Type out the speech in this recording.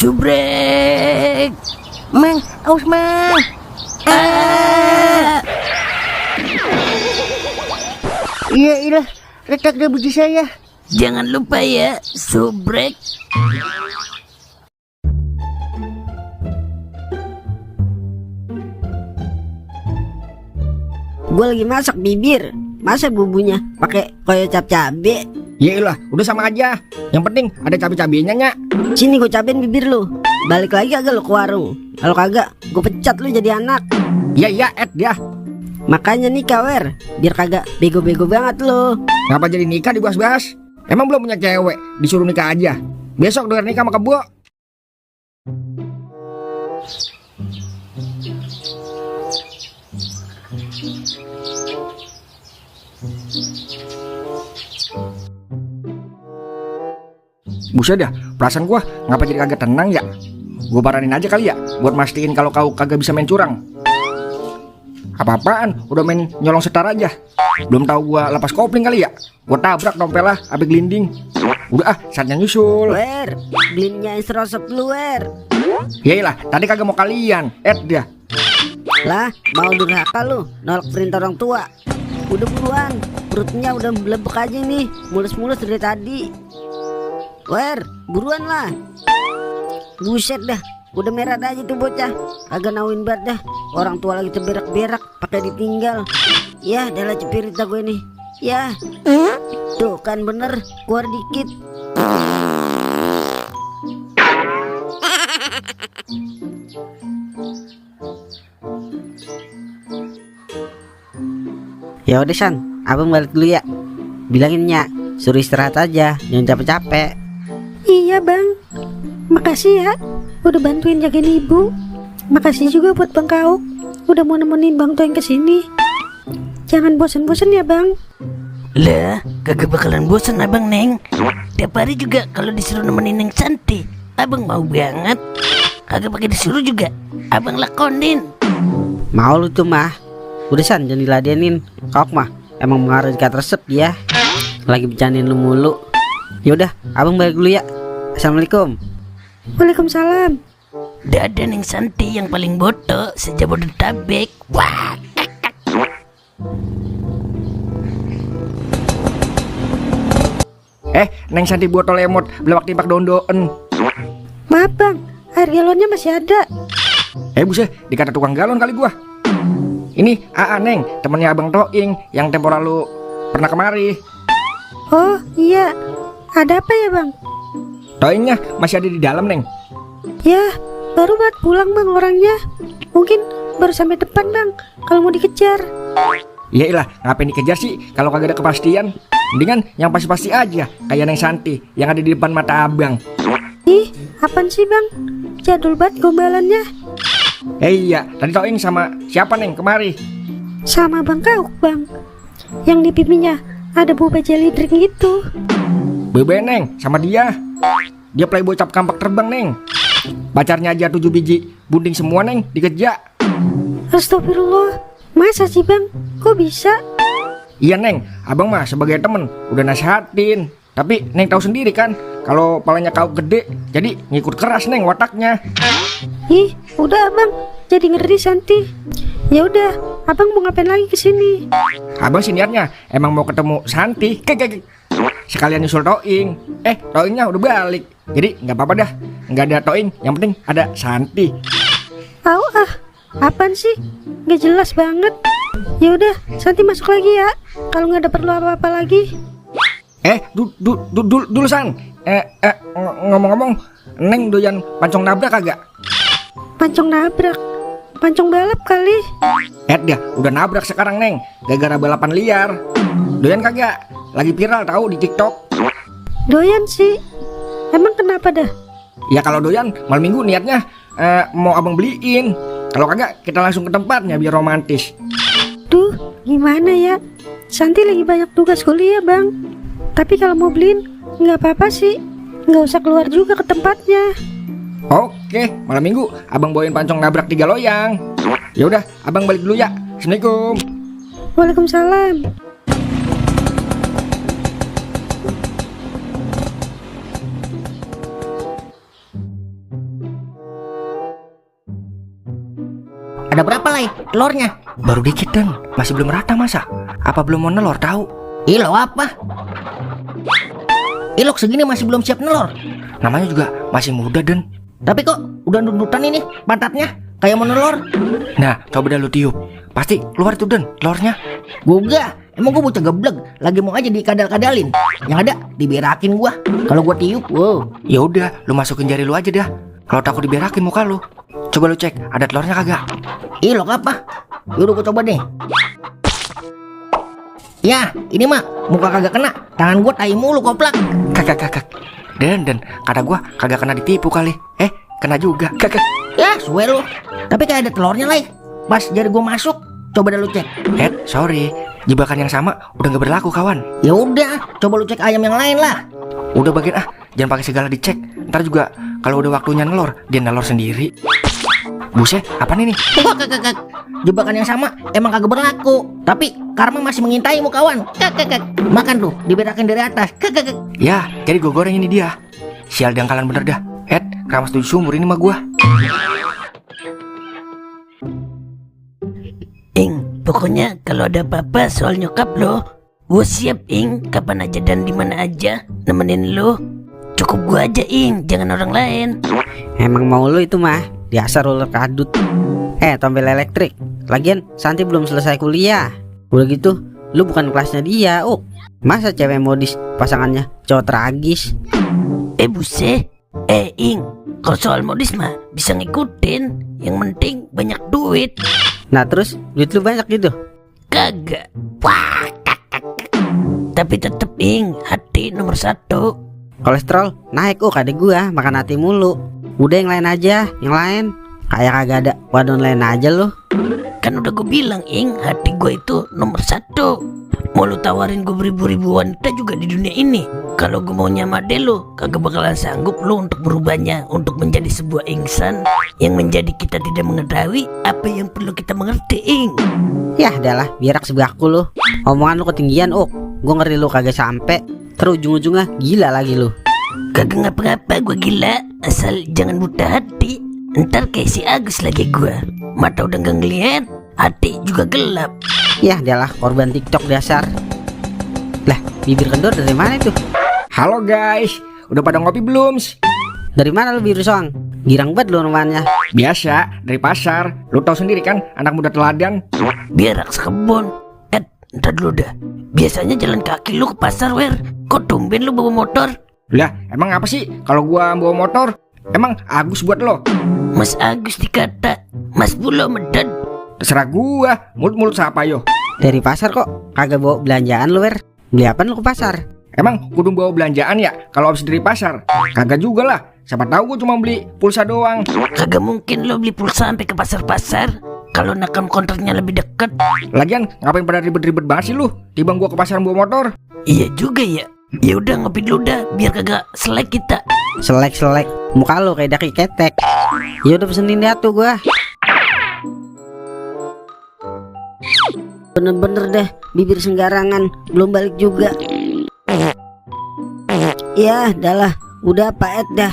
Subrek. Mang, aus mang. Iya, retak deh biji saya. Jangan lupa ya, subrek. Gue lagi masak bibir, masa bumbunya pakai koyo cabe? Yaelah, udah sama aja. Yang penting ada cabe-cabenya, Nyak. Sini gue cabein bibir lu. Balik lagi agak lu ke warung. Kalau kagak, gue pecat lu jadi anak. Iya, Ed ya. Makanya nikah Wer, biar kagak bego-bego banget lu. Ngapa jadi nikah dibahas-bahas? Emang belum punya cewek, disuruh nikah aja. Besok denger nikah sama kebo. Buset dah, perasaan gua ngapa jadi kagak tenang ya? Gua paranin aja kali ya, buat mastiin kalau kau kagak bisa main curang. Apa-apaan, udah main nyolong setar aja. Belum tahu gua lepas kopling kali ya. Gua tabrak dompet lah, abis gelinding. Udah saatnya nyusul. Wer, belinya serosep lu Wer. Yaelah, tadi kagak mau kalian, Ed dia. Lah, mau durhaka lu, nolak perintah orang tua. Udah buruan, perutnya udah melebek aja nih, mulus-mulus dari tadi. Wer, buruan lah. Buset dah, udah merah aja tuh bocah. Agak nauin banget dah. Orang tua lagi terberak-berak, pakai ditinggal. Ya, dah lah cepirita gue nih. Ya, tuh kan bener, keluar dikit. Ya udah San, abang balik dulu ya. Bilangin Nyak, suruh istirahat aja, jangan capek-capek. Iya bang, makasih ya udah bantuin jagain ibu. Makasih juga buat Bang Kauk udah mau nemenin Bang Toeng kesini. Jangan bosan-bosan ya bang. Lah, kagak bakalan bosan abang Neng. Tiap hari juga kalau disuruh nemenin Neng Santi, abang mau banget. Kagak pakai disuruh juga, abang lakonin. Mau lu tuh mah. Udah San, jangan diladenin. Kauk mah emang mengaruh ikat resep dia. Lagi bercandain lu mulu. Yaudah, abang balik dulu ya. Assalamualaikum. Waalaikumsalam. Dadah Neng Santi yang paling boto sejabodetabek. Wah. Neng Santi botol lemot, belak timpak daun-daun. Maaf bang, air galonnya masih ada. Buset, dikata tukang galon kali gua. Ini AA Neng, temennya Abang Toing yang tempo lalu pernah kemari. Oh iya, ada apa ya bang? Toingnya masih ada di dalam Neng. Ya, baru banget pulang bang orangnya. Mungkin baru sampai depan bang, kalau mau dikejar. Iyalah, ngapain dikejar sih kalau kagak ada kepastian? Mendingan yang pasti-pasti aja, kayak Neng Santi yang ada di depan mata abang. Ih, apaan sih bang? Jadul banget gombalannya. Iya, tadi Toing sama siapa Neng kemari? Sama Bang Kauk bang, yang di pipinya ada boba jelly drink gitu. Bebe Neng, sama dia. Dia playboy cap kampak terbang Neng. Pacarnya aja 7 biji, bunding semua Neng, dikejar. Astagfirullah, masa sih bang? Kok bisa? Iya Neng, abang mah sebagai temen udah nasihatin. Tapi Neng tahu sendiri kan, kalau palanya kau gede, jadi ngikut keras Neng wataknya. Ih, udah abang, jadi ngeri Santi. Ya udah, abang mau ngapain lagi kesini? Abang sih niatnya emang mau ketemu Santi. Sekalian nyusul Toing. Toingnya udah balik. Jadi nggak apa-apa dah, nggak ada Toing, yang penting ada Santi. Apaan sih? Nggak jelas banget. Ya udah, Santi masuk lagi ya. Kalau nggak ada perlu apa-apa lagi. Dulu San. Ngomong-ngomong, Neng doyan pancong nabrak kagak? Pancong nabrak? Pancong balap kali. Dia udah nabrak sekarang Neng, gara-gara balapan liar. Doyan kagak? Lagi viral tahu di TikTok. Doyan sih. Emang kenapa dah? Ya kalau doyan, malam minggu niatnya mau abang beliin. Kalau kagak, kita langsung ke tempatnya biar romantis. Duh, gimana ya? Santi lagi banyak tugas kuliah bang. Tapi kalau mau beliin, nggak apa-apa sih. Nggak usah keluar juga ke tempatnya. Oke, malam minggu abang bawain pancong nabrak 3 loyang. Ya udah, abang balik dulu ya. Assalamualaikum. Waalaikumsalam. Ada berapa Lai telurnya? Baru dikit dan masih belum rata masa. Apa belum mau nelor tahu? Ilo apa? Ilok segini masih belum siap nelor. Namanya juga masih muda dan. Tapi kok udah nundutan ini pantatnya kayak mau nelor. Nah, coba dah lu tiup. Pasti keluar tuh dan telurnya. Gua emang gua bocah geblek, lagi mau aja dikadal-kadalin. Yang ada diberakin gua. Kalau gua tiup, wow. Ya udah, lu masukin jari lu aja dah. Kalau takut diberakin muka lu. Coba lu cek, ada telurnya kagak? Ilok apa? Yaudah gua coba deh. Ya, ini mah muka kagak kena. Tangan gua tai mulu koplak. Kakak. Dan kata gua kagak kena ditipu kali. Kena juga. Kakak. Ya, suwe lu. Tapi kayak ada telurnya Lai. Pas jari gua masuk, coba dah lu cek. Sorry. Jebakan yang sama udah gak berlaku kawan. Ya udah, coba lu cek ayam yang lain lah. Udah bagian jangan pakai segala dicek. Ntar juga kalau udah waktunya nelor, dia nelor sendiri. Buset, apa nih? Wah, kak. Jebakan yang sama emang kagak berlaku. Tapi karma masih mengintaimu kawan. Kak. Makan tuh, diberakin dari atas. Kak. Ya, jadi gue goreng ini dia. Sial dangkalan bener dah. Keramas 7 sumur ini mah gua. Ing, pokoknya kalau ada apa-apa soal nyokap lo, gue siap Ing, kapan aja dan di mana aja nemenin lo. Cukup gue aja Ing, jangan orang lain. Emang mau lu itu mah biasa roller kadut. Tombel elektrik. Lagian Santi belum selesai kuliah. Udah gitu, lu bukan kelasnya dia. Masa cewek modis pasangannya cowok tragis? Buset. Ing, kalau soal modis mah bisa ngikutin. Yang penting banyak duit. Nah terus duit lu banyak gitu? Kagak. Wah, tapi tetep Ing, hati nomor 1. Kolesterol naik kadek gua makan hati mulu. Udah yang lain aja, yang lain. Kayak kagak ada wadon lain aja lu. Kan udah gue bilang Ing, hati gue itu nomor 1. Mau lu tawarin gue beribu-ribu wanita juga di dunia ini, kalau gue mau nyamade lu, kagak bakalan sanggup lu untuk berubahnya untuk menjadi sebuah insan yang menjadi kita tidak mengetahui apa yang perlu kita mengerti Ing. Yah adalah biarak sebaku lu. Omongan lu ketinggian gue ngeri lu kagak sampai. Terus ujung-ujungnya gila lagi lu. Kagak ngapa-ngapa gue gila, asal jangan buta hati. Ntar kayak si Agus lagi gue, mata udah gak ngeliat, hati juga gelap. Yah adalah korban TikTok dasar. Lah bibir kendor dari mana itu? Halo guys, udah pada ngopi belum? Dari mana lu biru soang? Girang banget lu rumahnya. Biasa, dari pasar. Lu tahu sendiri kan, anak muda teladan. Biarak sekebon. Ntar dulu dah. Biasanya jalan kaki lu ke pasar, Wer. Kok tumben lu bawa motor? Lah, emang apa sih kalau gua bawa motor? Emang Agus buat lo? Mas Agus dikata Mas Bulo medad. Terserah gua, mulut-mulut siapa yo? Dari pasar kok kagak bawa belanjaan lu Wer? Beli apaan lu ke pasar? Emang kudu bawa belanjaan ya kalau habis dari pasar? Kagak juga lah. Siapa tahu gua cuma beli pulsa doang. Kagak mungkin lo beli pulsa sampai ke pasar-pasar kalau nakam kontraknya lebih dekat. Lagian ngapain pada ribet-ribet banget sih lu? Timbang gua ke pasar bawa motor. Iya juga ya. Ya udah ngopi dulu dah biar kagak selek kita. Selek muka lu kayak daki ketek. Ya udah pesenin dia tuh gua. Bener-bener dah bibir senggarangan, belum balik juga. Ya dah lah, udah paet dah.